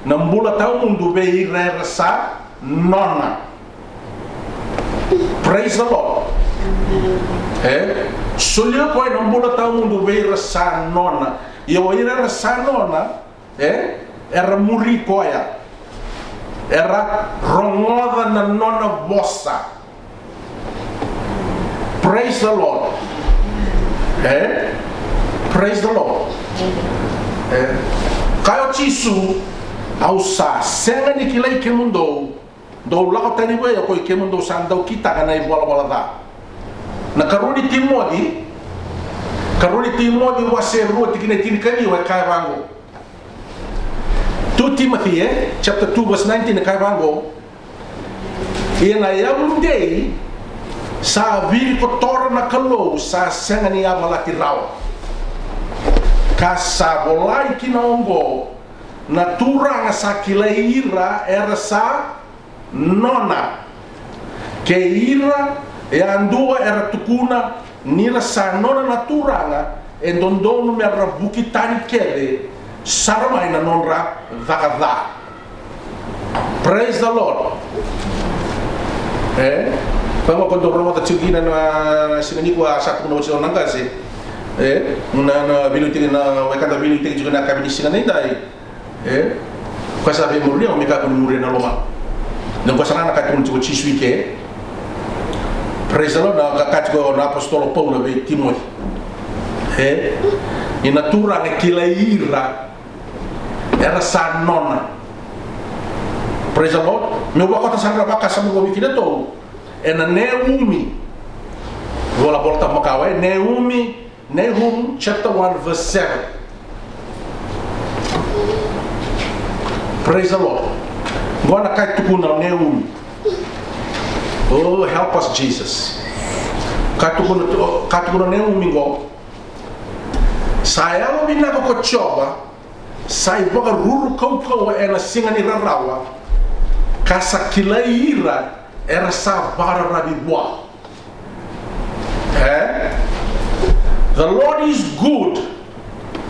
Na bula tawamudu vei ira era sa nona. Praise the Lord. E? Solia o koya na bula tawamudu vei ira sa nona. Ia o ira era sa nona, e? Era muri koya. Era rogoca na nona vosa. Praise the Lord. E? Praise the Lord. E? Kaya o Jisu, au sa sega ni kilai kemudou, Dou lako tani vei au, koi kemudou sa dau kitaka na ivalavala ca. Na karua ni Timoci, karua ni Timoci wase rua tikina e tinikaciwa e kaya vaqo. Two Timothy, e, chapter two verse nineteen e kaya vaqo. Ia na yavudei sa virikotora na Kalou sa sega ni yavalati rawa. Ka sa volai kina oqo, na Turaga sa kilai ira era sa nona. Kei ira yadua era tukuna ni ra sa nona na Turaga, e dodonu me ra vuki tani kece sara mai na nodra caka ca. Praise the Lord. E? Koya ga ko dou rogoca tiko kina na siga nikua sa tukuna oti na qase. E? Na, na veiliutaki, na wekada veiliutaki tiko na yakavi ni siga nidai. E? Koya sa via muria, me kakua ni muria na loma. Na koya sara ga na ka e tukuna tiko o Jisu i ke. Praise the Lord, na ka, ka tiko na apositolo Paula vei Timoci. E? Ni na Turaga e kilai ira era sa nona. Praise the Lord. Meu vakota sara na vakasama qo vei kedatou ena Neumi. Volavola taba makawa, e? Neumi, Nahum chapter one verse seven. Praise the Lord. Qo na ka e tukuna o Neumi. Oh, help us, Jesus. Ka tukuna, ka tukuna o Neumi qo. Sa yalovinaka ko Jiova, sa ivakaruru kaukauwa ena siga ni rarawa, ka sa kilai ira era sa vakararavi vua. E? The Lord is good,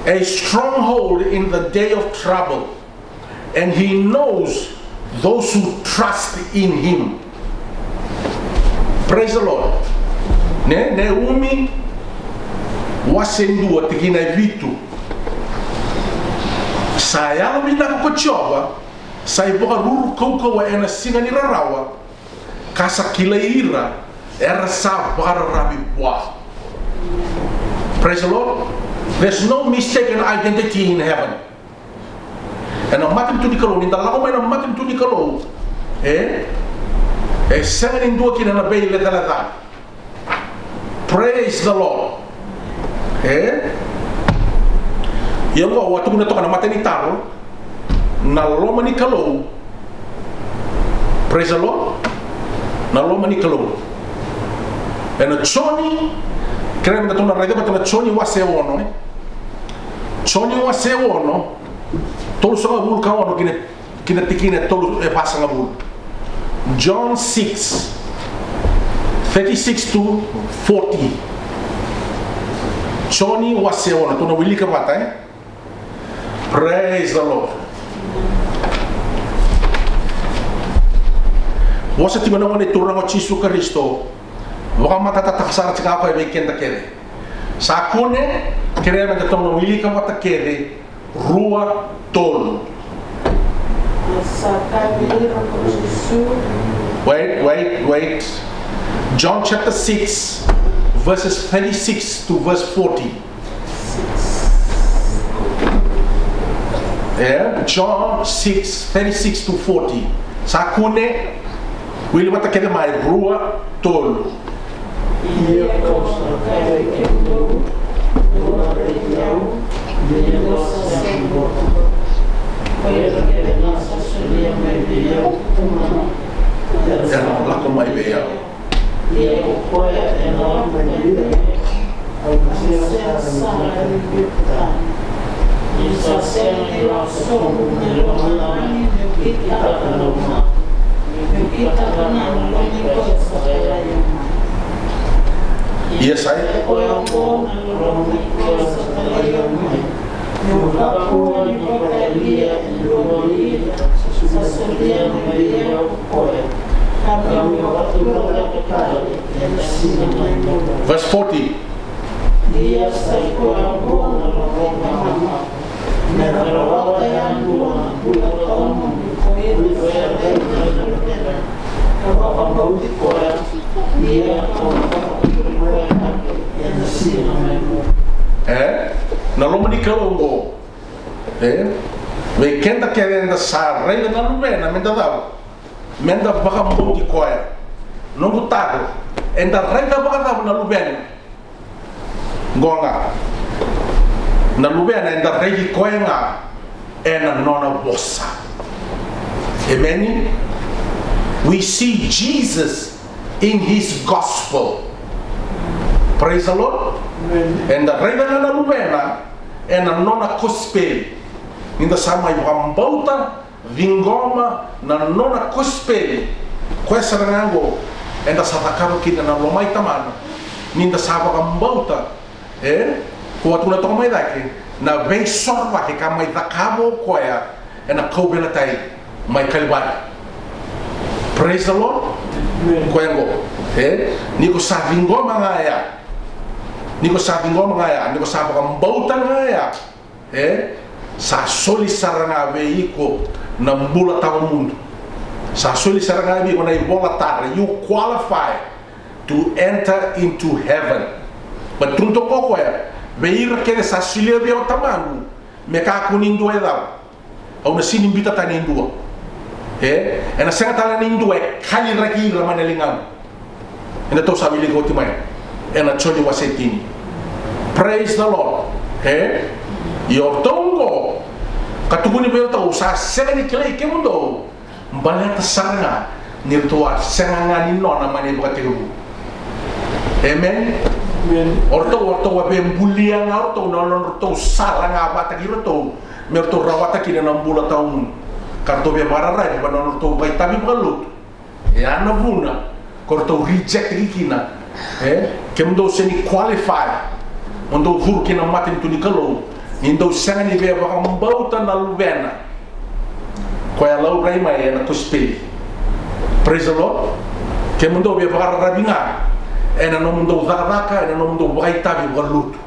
a stronghold in the day of trouble, and he knows those who trust in him. Praise the Lord. Ne, Neumi wase dua tikina e vitu. Sa yalovinaka ko Jiova, sa ivakaruru kaukauwa ena siga ni rarawa, ka sa kilai ira era sa vakararavi vua. Praise the Lord. There's no mistaken identity in heaven. Ena matanitu ni Kalou, ni da lako mai na matanitu ni Kalou, e, e sega ni dua kina na veilecaleca. Praise the Lord. E? Ia qo au a tukuna toka na matai ni taro, na loma ni Kalou. Praise the Lord. Na loma ni Kalou. Ena Joni, kerea me datou na raica vata na Joni wase ono, e? Joni wase ono, tolusagavulu ka ono kina, kina tikina e tolu, e vasagavulu. John six, thirty-six to forty. Joni wase ono, tou na wilika vata, e? Praise the Lord. Vosa tiko na Gone Turaga o Jisu Karisito, vakamatatataka sara tiko ga o koya vei keda kece. Sa kune, kerea me datou na wilika vata kece, rua, tolu. Sa kaya vei ira ko Jisu. Wait, wait, wait. John chapter six, verses thirty-six to verse forty. E, John six, thirty-six to forty. Sa kune, wili vata kece mai, rua, tolu. Ia kau sa kaya vei kemudou, dou raici au, ia dou sa sega ni vakabauta. Ko ira kece ga sa solia mai vei au na Tamaqu, era na lako mai vei au. Ia ko koya ena lako mai vei au, au na sega sara ni biuta. Niu sa sega ni lako sobu mai lomalagi meu kitaka na lomana, meu kitaka na lomani koya sa kilai au mai. Ia sa i koya oqo na lomani koya sa kilai au mai. Meu kakua ni vakayalia e dua vei ira sa solia mai vei au ko koya, ka meu vakaturaga tale ena siga mai muri. Verse forty. Ia sa i koya oqo na lomana, me ra rawata yadua na bula tawamudu ko ira era raica na Luvena ka vakabauti koya. Ia ko na vakaturi koya cake ena siga mai muri. E? Na loma ni Kalou oqo. E? Vei keda kece eda sa raica na Luvena, meda cava? Meda vakabauti koya. Noqu taro, eda raica vakacava na Luvena? Qo ga. Na Luvena eda raici koya ga ena nona vosa. Emeni. We see Jesus in his gospel. Praise the Lord. Eda raica ga na Luvena ena nona kosipeli. Nida sa mai vakabauta, ciqoma na nona kosipeli, koya sara ga oqo eda sa cakava kina na loma i Tamana. Nida sa vakabauta, e, ko a tukuna toka mai cake na veisorovaki ka mai cakava o koya ena kauveilatai mai Kalivari. Praise the Lord. Koya oqo, e, ni ko sa ciqoma ga ya, ni ko sa ciqoma ga ya, ni ko sa vakabauta ga ya, e, sa soli sara ga vei iko na bula tawamudu. Sa soli sara ga vei iko na ivola tara, you qualify to enter into heaven. But tukuna toka o koya, vei ira kece sa solia vei au Tamaqu, me kakua ni dua e cava, au na sega ni biuta tani e dua. E, ena sega tale ni dua e kaliraki ira mai na ligamu. Eda tou sa wilika oti mai ena Joni wase tini. Praise the Lord. E, ia o ratou oqo ka tukuni vei iratou, au sa sega ni kilai kemudou, baleta sara ga ni ratou a sega ga ni nona mai na ivakatekivu. Emeni. O ratou, o ratou a via bulia ga o ratou na nodratou sala ga vakataki iratou me ratou rawata kina na bula tawamudu. Ka ratou via vakararavi vua na nodratou vakaitavi vakalotu. E a na vuna ko ratou reject-taki kina. E, kemudou sega ni qualify mo dou curu ki na matanitu ni Kalou ni dou sega ni via vakabauta na Luvena, koya a laurai mai ena kosipeli. Praise the Lord. Kemudou via vakararavi ga ena nomudou cakacaka, ena nomudou vakaitavi vakalotu.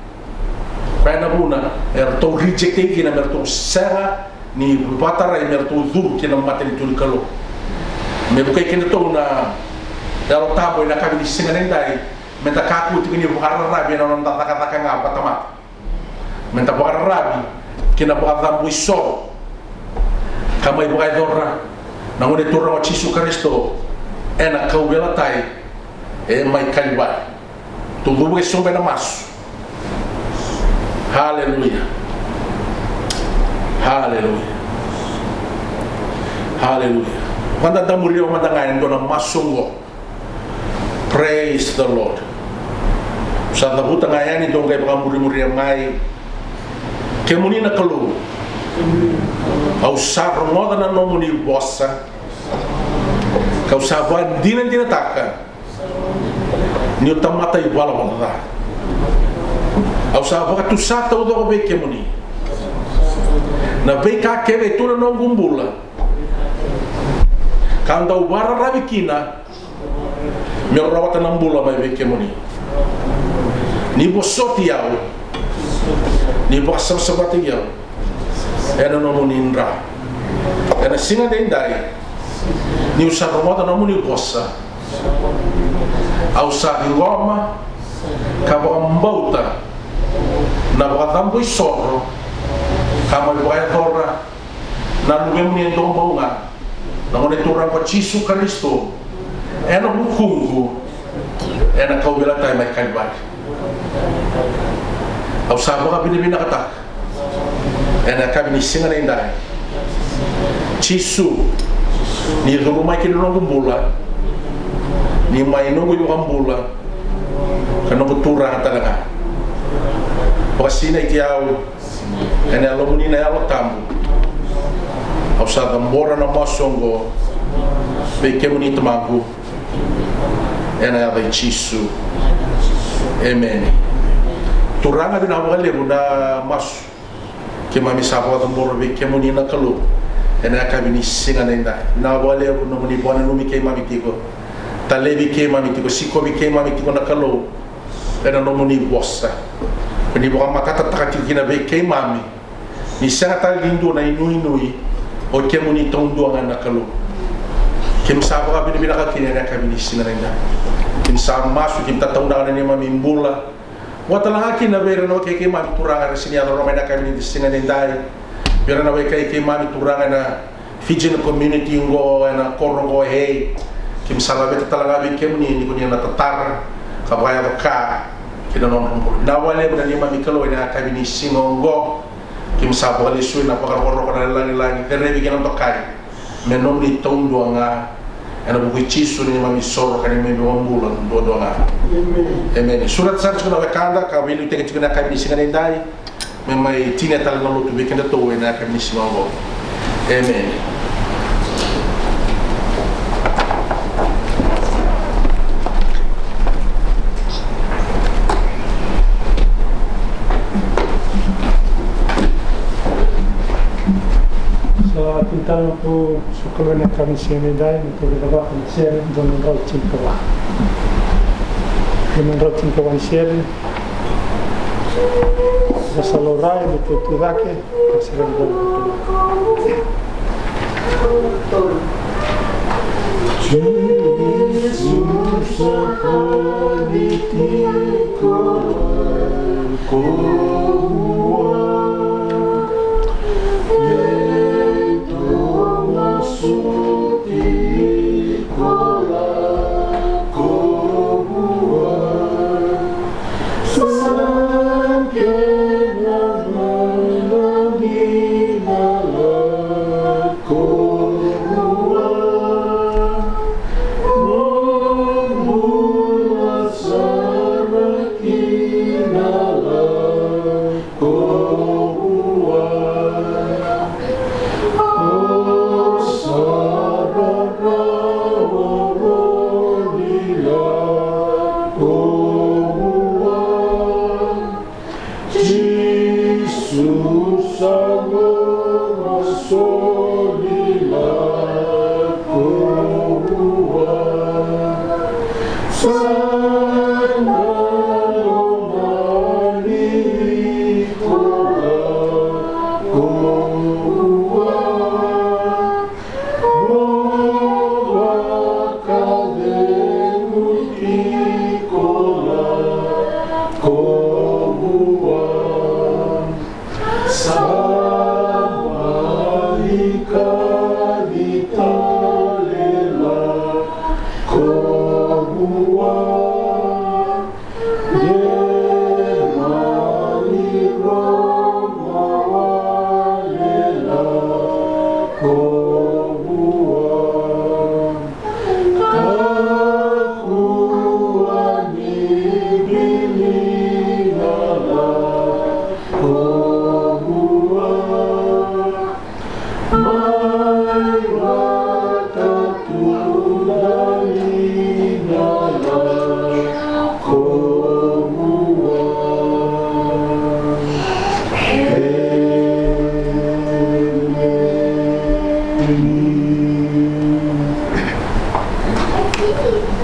Koya na vuna e ratou reject-taki kina me ratou sega ni vakatarai me ratou curu ki na matanitu ni Kalou. Me vukei kedatou na Yalo Tabu ena yakavi ni siga nidai, meda kakua tiko ni vakararavi ena noda cakacaka ga vakatamata. Meda vakararavi ki na vakacabo isoro ka mai vakayacora na Gone Turaga o Jisu Karisito ena kauveilatai e mai Kalivari. Tou cuva e sobu ena masu. Haleluya. Haleluya. Haleluya. Vakadadamuria mada ga e dua na masu oqo. Praise the Lord. Sa cavuta ga yani, dou qai vakamurimuria mai. Kemuni na Kalou, au sa rogoca na nomuni vosa, kau sa vakadinadinataka ni o tamata ivalavala ca. Au sa vakatusa taucoko vei kemuni na veika kece e tu na noqu bula, ka dau vakararavi kina meu rawata na bula mai vei kemuni. Ni vosoti au, ni vakasavasavataki au ena nomuni dra. Ena siga daidai, niu sa rogoca na nomuni vosa, au sa ciqoma ka vakabauta na vakacabo isoro ka mai vakayacora na Luvemuni e duabau ga, na Gone Turaga ko Jisu Karisito, ena vukuqu, ena kauveilatai mai Kalivari. Au sa vakavinavinakataka ena yakavi ni siga nidai. Jisu, ni curu mai ki na noqu bula, ni mai noqu iVakabula ka noqu Turaga tale ga. Vakasinaiti au ena Yalomuni na Yalo Tabu. Au sa cabora na masu oqo vei kemuni Tamaqu, ena yaca i Jisu. Emeni. Turaga, vinaka vakalevu na masu keimami sa vakacabora vei kemuni na Kalou ena yakavi ni siga nidai. Vinaka vakalevu na nomuni vakananumi keimami tiko, talevi keimami tiko, sikovi keimami tiko na Kalou ena nomuni vosa, ni vakamatatataka tiko kina vei keimami ni sega tale ni dua na inuinui, o kemuni taudua ga na Kalou. Keimami sa vakavinavinaka kina ena yakavi ni siga nidai. Keimami sa masu, keimami tataunaka na neimami bula. Vaka talega kina vei ira na wekai keimami Turaga era sega ni yaco rawa mai ena yakavi ni siga nidai. Vei ira na wekai keimami Turaga ena Fijian community oqo ena koro oqo e Hay. Keimami sa laveta tale ga vei kemuni ni ko ni na tatara ka vakayaco ka ki na nodra bula. Vinaka vakalevu na neimami Kalou ena yakavi ni siga oqo. Keimami sa vakalesui na vakarokoroko, na lagilagi, kerevi kei na dokai me nomuni taudua ga. Ena vuku i Jisu na neimami isoro ka neimami iVakabula duadua ga. Emeni. Emeni. Sureta sara tiko na wekada ka veiliutaki tiko ena yakavi ni siga nidai. Me mai tinia tale na lotu vei kedatou ena yakavi ni siga oqo. Emeni. Sa tini tale na tou sokalou ena yakavi ni siga nidai, na tou cakava na sere dua na drau tinikava. Dua na drau tinikava ni sere. Sa laurai me tou tu cake.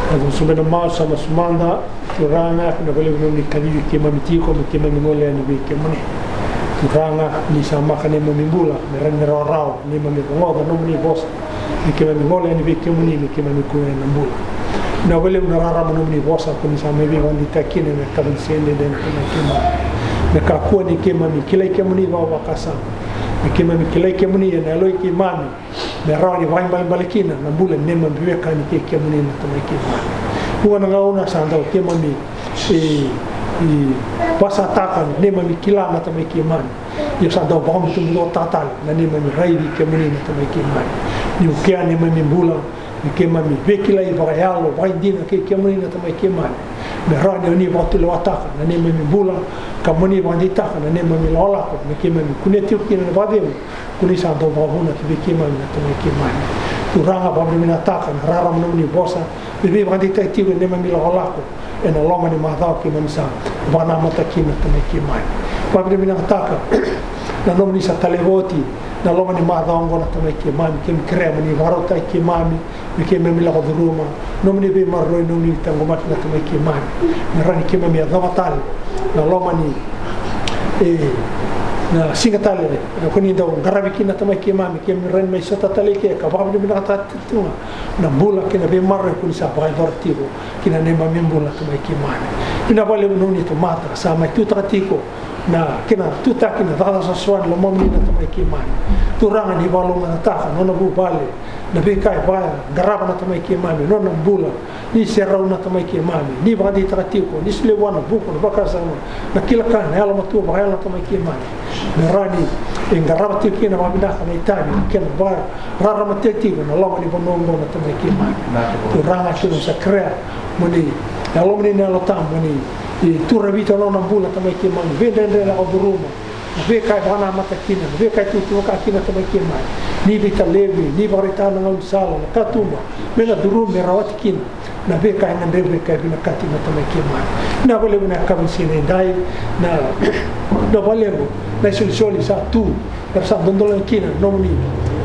Eda sobe na masu, sa masu mada. Turaga, vinaka vakalevu na nomuni kacivi keimami tiko me keimami gole yani vei kemuni. Turaga, ni sa maka neimami bula me rawa ni rawarawa neimami rogoca na nomuni vosa, me keimami gole yani vei kemuni me keimami kune na bula. Vinaka vakalevu na rarama na nomuni vosa ko ni sa mai veivakadeitaki kina ena yakavi ni siga edaidai na Tamai keimami. Me kakua ni keimami kilai kemuni vakavakasama, me keimami kilai kemuni ena yaloi keimami, me rawa ni vakaibalebale kina na bula ni neimami veiwekani kei kemuni na Tamai keimami. Vuqa na gauna sa dau keimami e, e, vakasataka na neimami kila na Tamai keimami. Ia sa dau vakabutubutuataka tale na neimami raici kemuni na Tamai keimami. Ni vukea neimami bula, ni keimami veikilai vakayalo vakaidina kei kemuni na Tamai keimami. Me rawa ni o ni vakatulewataka na neimami bula, ka mo ni vakadeitaka na neimami lakolako me keimami kunea tiko kina na vakacegu ko ni sa dau vakavuna ki vei keimami na Tamai keimami. Turaga, vakavinavinakataka na rarama na nomuni vosa, me veivakadeitaki tiko ena neimami lakolako ena loma ni macawa keimami sa vakanamata kina na Tamai keimami. Vakavinavinakataka na nomuni sa taleva oti na loma ni macawa oqo na Tamai keimami, keimami kerea mo ni vakarautaki keimami, me keimami lako curuma nomuni veimaroroi, nomuni taqomaki na Tamai keimami. Me rawa ni keimami yacova tale na loma ni, e, na siga tale, e, ko ni dau qaravi kina na Tamai keimami, keimami rawa ni mai sota tale i ke ka vakavinavinakataka tiko ga na bula kei na veimaroroi ko ni sa vakayacora tiko ki na neimami bula, na Tamai keimami. Vinaka vakalevu na nomuni tamata sa mai tutaka tiko na kena tutaki na cakacaka savasava ni lomamuni, na Tamai keimami. Turaga, ni vakalougatataka na nona vuvale, na veika e vaya qarava, na Tamai keimami, nona bula. Ni serau, na Tamai keimami, ni vakadeitaka tiko, ni solia vua na vuku, na vakasama, na kila ka, na yalomatua vakayalo, na Tamai keimami. Me rawa ni e qarava tiko kina vakavinaka na itavi, kena vakararamataki tiko na loma ni vanua oqo, na Tamai keimami. Turaga, keitou sa kerea mo ni, Yalomuni na Yalo Tabu, mo ni, e, turavita na nona bula, Tamai keimami, veidredre lako curuma. Na veika e vakanamata kina, na veika e tutu vaka kina, Tamai keimami. Ni veitalevi, ni vakaraitaka na gaunisala, na katuba, me na curumi, me rawati kina na veika e gadrevi, veika e vinakati, na Tamai keimami. Vinaka vakalevu na yakavi ni siga nidai, na, na vakalevu na isolisoli sa tu, era sa dodoliga kina na nomuni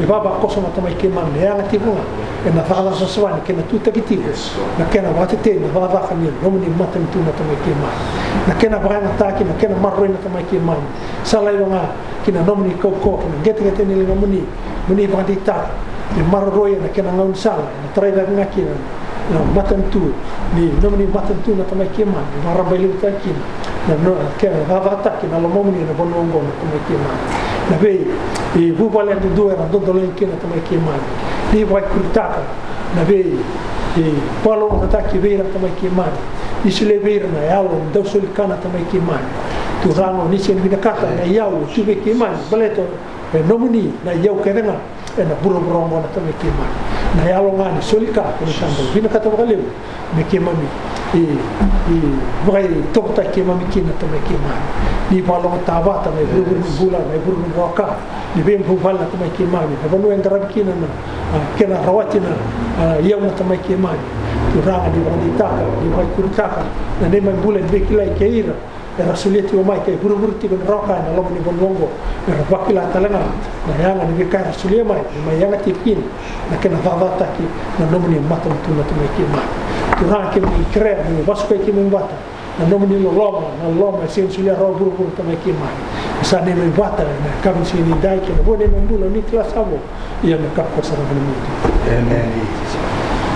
ivavakoso, na Tamai keimami, e yaga tiko ga ena cakacaka savasava ni kena tutaki tiko na kena vakatetei na cakacaka ni nomuni matanitu, na Tamai keimami. Na kena vakayagataki, na kena maroroi, na Tamai keimami, sa laiva ga ki na nomuni kaukauwa kei na qeteqete ni ligamuni, mo ni vakadeitaka me maroroi ena kena gaunisala, ena tarai cake ga kina na matanitu ni nomuni matanitu, na Tamai keimami, me vakarabailevutaki kina na, na kena cakacakataki na lomamuni ena vanua oqo, na Tamai keimami. Na vei, e, vuvale yadudua era dodoliga kina, na Tamai keimami, ni vakaikuritaka na vei, e, vakalougatataki vei ira, na Tamai keimami. Ni solia vei ira na yalo ni dau soli ka, na Tamai keimami. Turaga, ni sega ni vinakata na iyau e tu vei keimami, baleta e nomuni na iyau kece ga ena vuravura oqo, na Tamai keimami. Na yalo ga ni soli ka, ko ni sa dau vinakata vakalevu me keimami, e, e, vakaitokotaki keimami kina, na Tamai keimami. Ni vakalougatataka vata na ivurevure ni bula, na ivurevure ni rawa ka, ni veivuvale, na Tamai keimami, na vanua e qaravi kina na, a, kena rawati na, a, iyau, na Tamai keimami. Turaga, ni vakadeitaka, ni vakaikuritaka na neimami bula ni veikilai kei ira era solia tiko mai, ka ivurevure tiko na rawa ka ena loma ni vanua oqo, mera vakila tale ga na yaga ni veika era solia mai, me mai yaga tiko kina na kena cakacakataki na nomuni matanitu, na Tamai keimami. Turaga, keimami kerea mo ni vakasukai keimami vata na nomuni loloma, na loloma e sega ni solia rawa e vuravura, Tamai keimami. Sa neimami vata ena yakavi ni siga nidai kei na vo neimami bula, ni kila sa vo. Ia me kakua sara ga ni mudu. Emeni.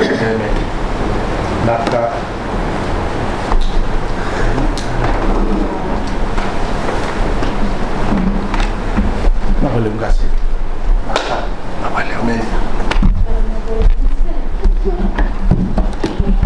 Emeni. Na ka